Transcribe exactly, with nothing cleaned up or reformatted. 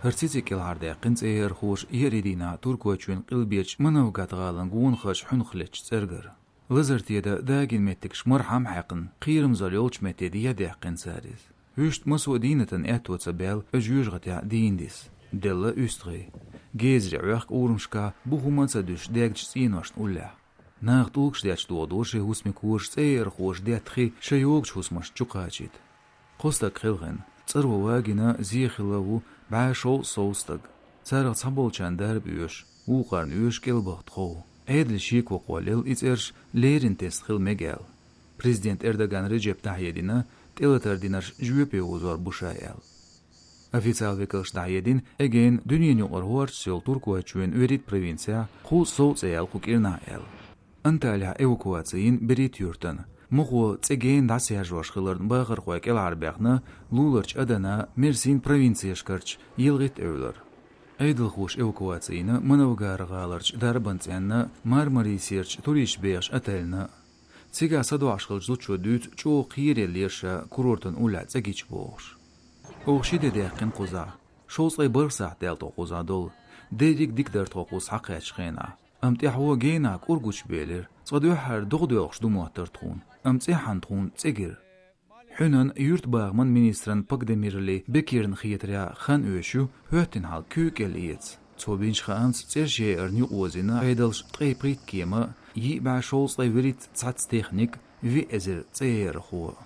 ХӀара цициг кӀелхьардаьккхина цӀеярхоша еарий дийнахьа Туркойчоьнан къилберчу Манавгат-гӀалин гонахарша хьуьнхахлеттачу цӀерагара. Лазарте дан дагийна меттигаш мархьам а хьаькхна, кхерамзалла йолчу метте дӀаяьккхина цара иза. Вуьшта массо а дийнатан аьтто ца баьлла, жоьжахатехь дийна дисна. Делла уьстагӀий. Гезаре Ӏохка урамашкахь, бухам а ца дуьсуш, даьгначу цӀеношна уллехь. Наха тӀулгаш детташ дохадо шайн хӀусамийн кожа цӀеярхоша детта хи шайн йогучу хӀусамашна чу кхачийта. Кхо стаг хилла хӀинца, цӀаро вагийна, зе хилла ву, бӀе шовзткъа сов стаг. Царах цхьаболчарна дарба оьшу, вукхарна оьшу кӀелбахта хов. Ӏедале шеко кхоллаелла и цӀераш леррина тесна хила мега аьлла. Президент Эрдоган Реджепа дӀахьедина, тӀелатар динарш жоьпе озор бу ша аьлла. Официалан векалша дӀахьедина, Эгейн дуьненан юкъара хӀордашца йолу Туркойчоьнан вуьрхӀитта провинцехь кхузткъа сов цӀе яьлла кху кӀирнахь аьлла. Анталихь эвакуаци йина берхӀитта юьртана, мохо цӀе гена дӀасаяржош хиларна бахархой кӀелхьарбаьхна луларчу Адана, Мерсин провинцешкарчу ялхитта эвлара. Ӏедалхоша эвакуаци йина Манавгар-гӀаларчу дарбан цӀенна, Мармарисерчу туристаш бехачу отельна. Цигахь садоӀуш хиллачу зудчо дуьйцу чӀогӀа кхераеллера ша курортан уллехь цӀе гича бохуш. Оха ши де даьккхина кхузахь. Шовзткъе бархӀ сахьт даьлла тхо кхузахь долу. Дерриг а дика дара тхо кхуза схьакхаьччу хенахь. Амма тӀаьхьо генахь кӀур гучубелира. Цкъа дуьххьара догӀа доьлхуш ду моттара тхуна. Амма цӀеххьана тхуна цӀе гира. Хьуьнан, юьртабахаман министран Пагдемирли Бекирна хетарехь, хан оьшуш ю, хӀоьттина хьал куьйга кӀел эца. Цо бинчу хаамца цӀераш яйарна юкъаозийна Ӏедалша ткъе пхийтта кема, йиъ бӀе шовзткъе вуьрхӀитта цхьацца техника, виъ эзар цӀеярхо.